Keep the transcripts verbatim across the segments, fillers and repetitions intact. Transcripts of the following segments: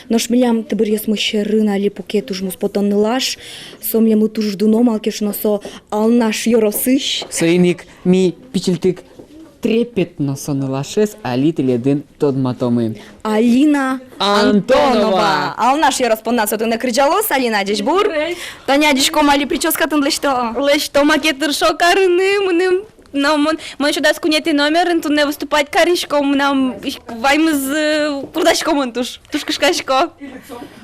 Нош милям тыбыръёсмы сьӧрын али пуке туж муспотон нылаш, со милемлы туж дуно, малы ке шуоно со Алнаш ёросысь. Соин ик ми пичильтык трепетно со нылашез али тӥледын тодматомы. Алина Антонова. Антонова. Алнаш ёрос понна со туннэ кырӟалоз. Алина, ӟечбур. Ӟечбур. Тани адӟиськом, али причёскатыд лэсьто. Лэсьто, маке тыршо карыны мыным. Но мон, мон ещё дас куинетӥ номерын туннэ выступать карисько, мынам ваньмыз, э, курдасько мон туж, туж кышкасько.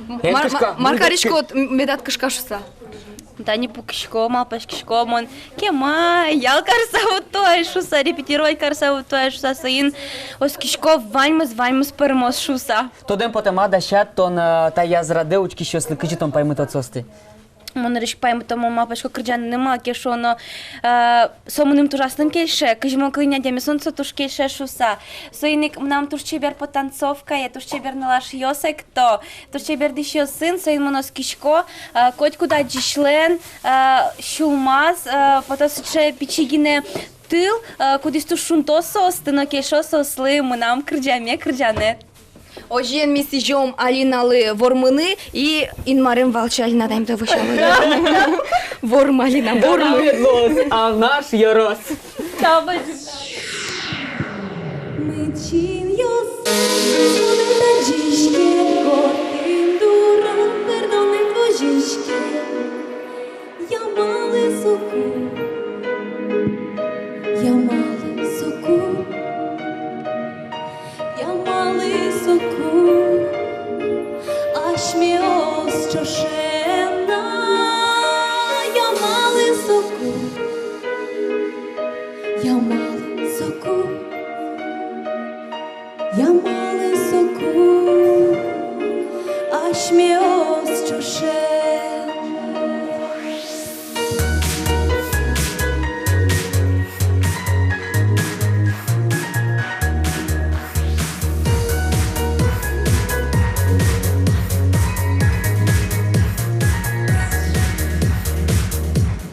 Мар, мар, мар кариськод, м, медад кышка шуса? Тани пукисько, малпаськисько мон, кема ял карыса вуттоно ай шуса, репетировать карыса вуттоно ай шуса, соин оскисько, ваньмыз, ваньмыз пӧрмоз шуса. Тодэм потэ-а, дасяд тон, э, та язрадэ учкисьёслы, кызьы тон паймытод соосты? Мон нырысь паймыто, мон малпасько кырӟанын, малы ке шуоно, э, со мыным туж аслым кельше, кызьы мон кылӥ ни, адямиослы но со туж кельше шуса. Соин ик мынам туж чебер потанцовкае, туж чебер нылашъёс экто, туж чебер дӥсьёсын, соин мон оскисько, э, котькуд адӟисьлэн, э, сюлмаз, э, потоз сыӵе пичи гинэ тыл, э, кудӥз туж шунтоз соосты но кельшоз соослы мынам кырӟаме, кырӟанэ. Озьыен, ми сӥзём Алиналы вормыны и Инмарен валче Алина даймтэ вӧсяло. Ворм, Алина, вормы. Алнаш ёрос. Мычинъёс, мон адӟисько, коркын дуран пӧрдонэд возиське. Я малы соку, я малы соку, я малы соку асьмеос ӵошен на, я малы соку, я малы соку. Я малы соку асьмеос ӵошен.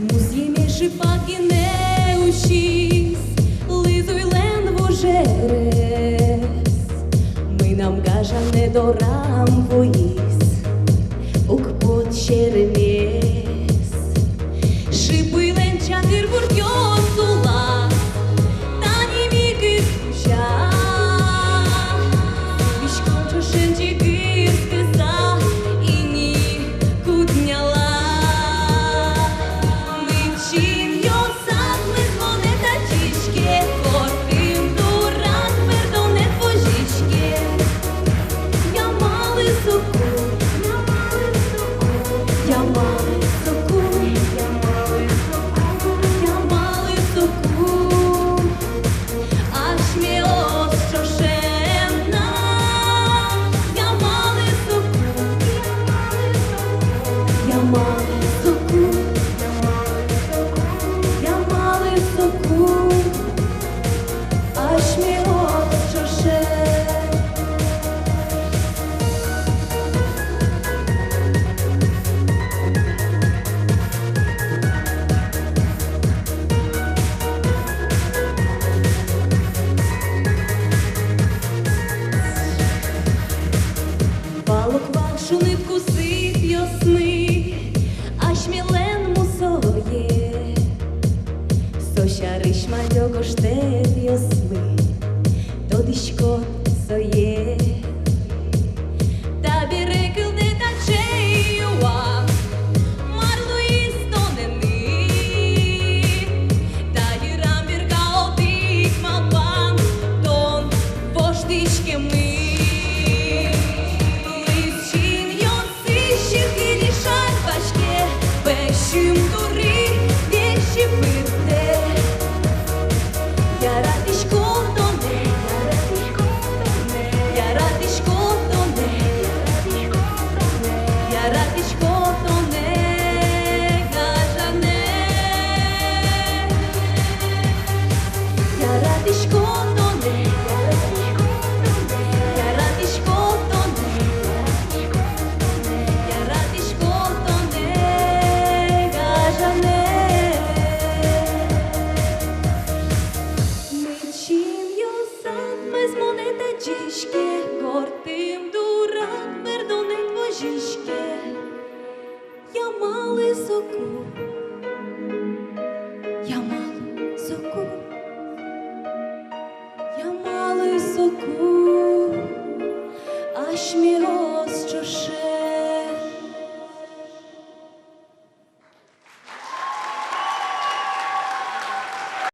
Музъеме шыпак гинэ усиз лызуйлэн вужерез. Мынам гажанэ дорам вуиз, уг поты серемес. Шыпуйлэн чатыр вурдъёс улаз тани ми кыз кузя. Виськом ӵошен ӟыгырскыса ини кудняла. Мычинъёс, садмыз монэ татчы иське, коркын дуран пӧрдонэд возиське. Я малы соку, я малы соку, я малы соку, я малы соку асьмеос ӵошен на. Я малы соку, я малы соку, я малы соку асьмеос ӵошен. Вал ук вал шуныт кусыпъёсмы, асьмелэн мусое. Со сярысь мадё гожтэтъёсмы, тодӥськод сое. Табере кылдэ таӵе юан: мар луиз тонэн ни? Та йырам берга одӥг малпан: тон воштӥськемын. Лыз синъёс сӥзьыл гинэ шарпаське, пӧсь ымтурын весь пыртэ. Яратӥсько тонэ, яратӥсько тонэ, яратӥсько тонэ, гажанэ. Яратӥсько тонэ, яратӥсько тонэ, яратӥсько тонэ, гажанэ. Мычинъёс, садмыз монэ татчы иське, коркын